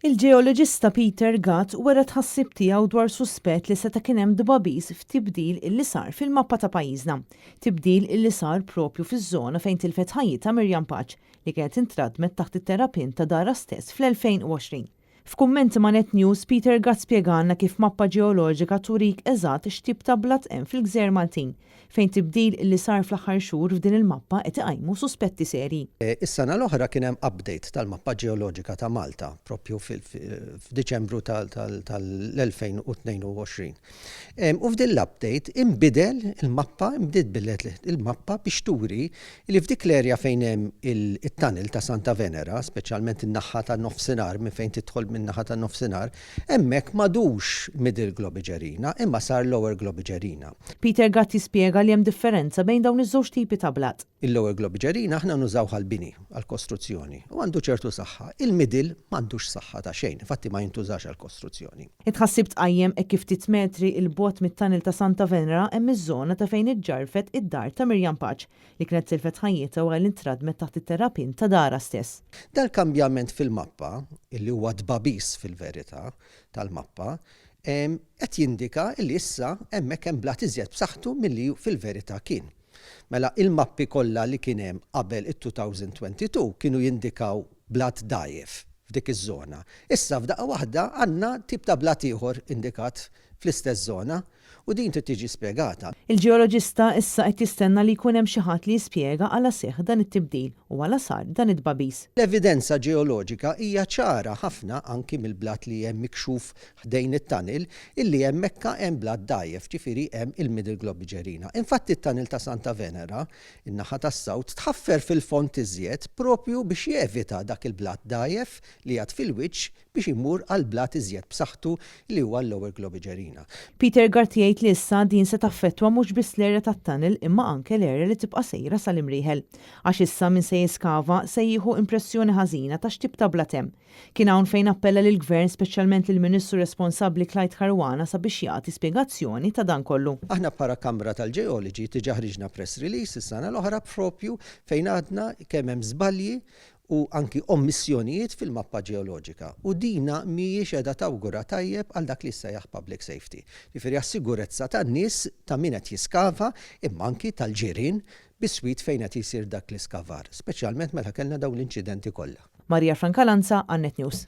Il-ġeoloġista Peter Gatt wera t-tħassib tiegħu dwar suspett li seta' kien hemm tbagħbis f'tibdil illi sar fil-mappa ta' pajjiżna. Tibdil illi sar propju fiż-żona fejn tilfet ħajjitha Miriam Pace li kienet intradmet taħt it-terrapien ta' darha stess fl-2020. F'kummenti ma' Net News, Peter Gatt spjegalna kif mappa ġeoloġika turik eżatt x'tip ta' blat hemm fil-gżejjer Maltin, fejn tibdil li sar fl-aħħar xhur f'din il-mappa qed iqajmu suspetti serji. Is-sena l-oħra kien hemm update tal-mappa ġeoloġika ta' Malta, propju f'Diċembru tal-2022. U f'din l-update inbidel il-mappa, inbidlet il-mappa biex turi Li f'dik l-area fejn hemm it-tunnel ta' Santa Venera, speċjalment in-naħa tan-Nofsinhar, minn fejn tidħol min-naħa tan-Nofsinhar, hemmhekk m'għadux Middle Globigerina imma sar Lower Globigerina. Peter Gatt jispjega li hemm differenza bejn dawn iż-żewġ tipi ta' blat. Il-Lower Globigerina aħna nużawh għall-bini, għall-kostruzzjoni, u għandu ċertu saħħa. Il-Middle m'għandux saħħa ta' xejn, infatti ma jintużax għall-kostruzzjoni. It-tħassib tqajjem hekk kif ftit metri 'l bogħod mit-tunnel ta' Santa Venera hemm iż-żona ta' fejn iġġarrfet id-dar ta' Miriam Pace, li kienet tilfet ħajjitha wara li ntradmet taħt it-terrapien ta' darha stess. Dal-kambjament fil-mappa, illi huwa tbagħbis fil-verità tal-mappa, qed jindika illi issa hemmhekk hemm blat iżjed b'saħħtu milli fil-verità kien. Mela il-mappi kollha li kien hemm qabel it-2022 kienu jindikaw blat dgħajjef f'dik iż-żona. Issa f'daqqa waħda għandna tip ta' blat ieħor indikat fl-istess żona u din trid tiġi spjegata. Il-ġeoloġista issa qed jistenna li jkun hemm xi ħadd li jispjega għala seħħ dan it-tibdil u għala sar dan it-tbagħbis. L-evidenza ġeoloġika hija ċara ħafna anki mill-blat li hemm mikxuf ħdejn it-tunnel illi hemmhekka hemm blat dgħajjef, ġifieri hemm il-Middle Globigerina. Infatti t-tunnel ta' Santa Venera, in-naħa tas-south, tħaffer fil-fond iżjed propju biex jevita dak il-blat dgħajjef li għad fil-wiċċ biex imur għal blat iżjed b'saħħtu li huwa l-Lower Globigerina. Peter Gatt jgħid li issa din se taffettwa mhux biss l-area tat-tunnel imma anke l-area li tibqa' sejra sal-Imrieħel. Għax issa min se jiskava se jieħu impressjoni ħażina ta' x'tip ta' blat hemm. Kien hawn fejn appella lill-Gvern, speċjalment lill-Ministru responsabbli Clyde Caruana sabiex jagħti spjegazzjoni ta' dan kollu. Aħna bħala Kamra tal-Ġeoloġi diġà ħriġna press release is-sena l-oħra propju fejn għadna kemm hemm żbalji u anki ommissjonijiet fil-mappa ġeoloġika u dina mhijiex qiegħda tawgura tajjeb għal dak li jissejjaħ public safety. Jiġifieri għas-sigurezza tan-nies, ta' min qed jiskava imma anki tal-ġirien biswit fejn qed jsir dak l-iskavar, speċjalment meta kellna dawn l-inċidenti kollha. Maria Francalanza għal Net News.